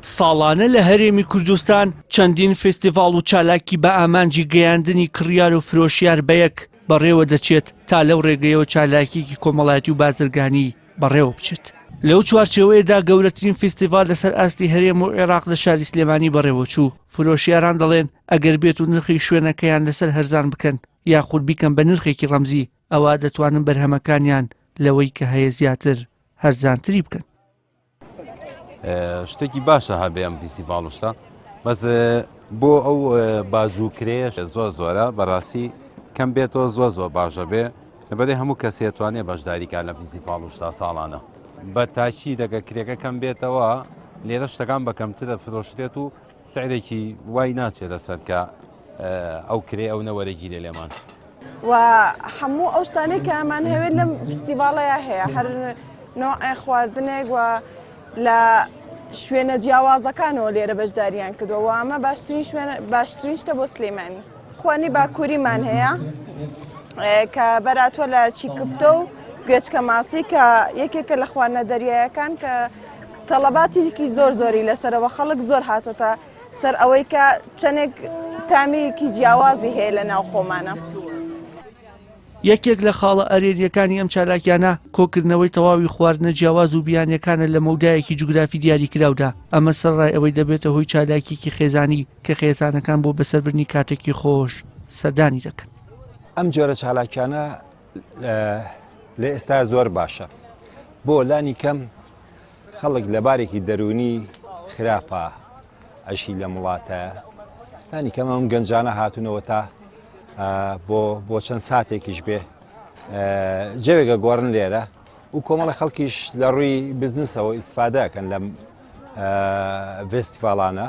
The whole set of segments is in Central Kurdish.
ساڵانە لە هەرێمی کوردستان چەندین فێستیڤاڵ و چالاکی بە ئامانجی گەیاندنی کڕیار و فرۆشیار بەیەک بەڕێوە دەچێت تا لەو ڕێگەیەوە چالاکیەکی کۆمەڵایەتی و بازرگانی بەڕێوە بچێت. لەو چوارچێوەیەدا گەورەترین فیستیڤال لەسەر ئاستی هەرێم و عێراق لە شاری سلێمانی بەڕێوەچوو، فرۆشیاران دەڵێن ئەگەر بێت و نرخی شوێنەکەیان لەسەر هەرزان بکەن یاخود بیکەن بە نرخێکی ڕەمزی ئەوا دەتوانن بەرهەمەکانیان لەوەی کە هەیە زیاتر هەرزانتری بکەن. شتێکی باشە هەبێ ئەم فیستیڤاڵ و شتە بەس بۆ ئەو باج و کرێش زۆر زۆرە بەڕاستی کەم بێتەوە زۆر زۆر باشە بێ لەبەرێ هەموو کەسێ توانێ بەشداری کار لە فیستیڤاڵ و شتا ساڵانە بە تاکی دەگە کرێکە کەم بێتەوە لێرە شتەکان بە کەمترە فرۆشرێت و سعرێکی وای ناچێت لەسەر کە ئەو کرێ ئەو نەوەرەگیرێ لێمان. و هەموو ئەو شتانەی کە ئەمان هەوێت لەم فستیڤاڵەیە هەیە هەر نوعێ خواردنێک و لە شوێنە جیاوازەکانەوە لێرە بەشداریان کردووە و ئەمە باشترین شوێنە باشترین شتە بۆ سلێمانی خوانی باکووریمان هەیە کە بەراتوە لە چیکفتە و گوێچکە ماسی کە یەکێکە لە خواردنە دەریایەکان کە تەڵەباتێکی زۆر زۆری لەسەرەوە خەڵک زۆر هاتۆتە سەر ئەوەی کە چەندێک تامیکی جیاوازی هەیە لە ناو خۆمانە. یەکێک لە خاڵە ئەرێنییەکانی ئەم چالاکیانە، کۆکردنەوەی تەواوی خواردنە جیاواز و بیانییەکانە لە مەودایەکی جوگرافی دیاریکراودا، ئەمە سەرەڕای ئەوەی دەبێتە هۆی چالاکییەکی خێزانی کە خێزانەکان بۆ بەسەربردنی کاتێکی خۆش سەردانی دەکەن. ئەم جۆرە چالاکیانە لە ئێستا زۆر باشە بۆ لانی کەم خەڵک لە بارێکی دەروونی خراپە ئەشی لەم وڵاتە لانی کەم ئەم گەنجانە هاتوونەوە تا بۆ بۆ چەند ساتێکیش بێ جەوێگە گۆڕن لێرە و کۆمەڵە خەڵکیش لە ڕووی بزنسەوە ئیسفادەکەن لەم ڤستیڤالانە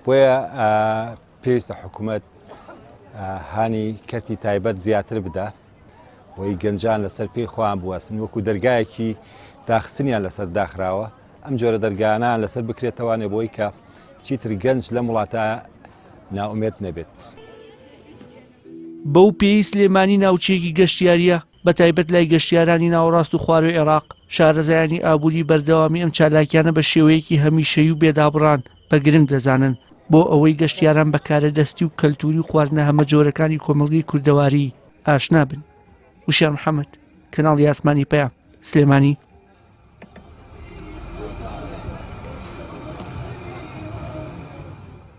بۆیە پێویستە حکوومەت هانی کەرتی تایبەت زیاتر بدا بۆی گەنجان لەسەر پێی خۆیان بوەستن وەکو دەرگایەکی داخستنیان لەسەر داخراوە ئەم جۆرە دەرگانان لەسەر بکرێتەوانێ بۆی کە چیتر گەنج لەم وڵاتە نائومێد نەبێت. بەو پێیەی سلێمانی ناوچەیەکی گەشتیارییە، بەتایبەت لای گەشتیارانی ناوەڕاست و خوارووی عێراق، شارەزایانی ئابووری بەردەوامی ئەم چالاکیانە بە شێوەیەکی هەمیشەیی و بێدابڕان بە گرنگ دەزانن بۆ ئەوەی گەشتیاران بە کارە دەستی و کەلتووری و خواردنە هەمەجۆرەکانی کۆمەڵگەی کوردەواری ئاشنا بن. وشیار محەمەد، کەناڵی ئاسمانی پەیام، سلێمانی.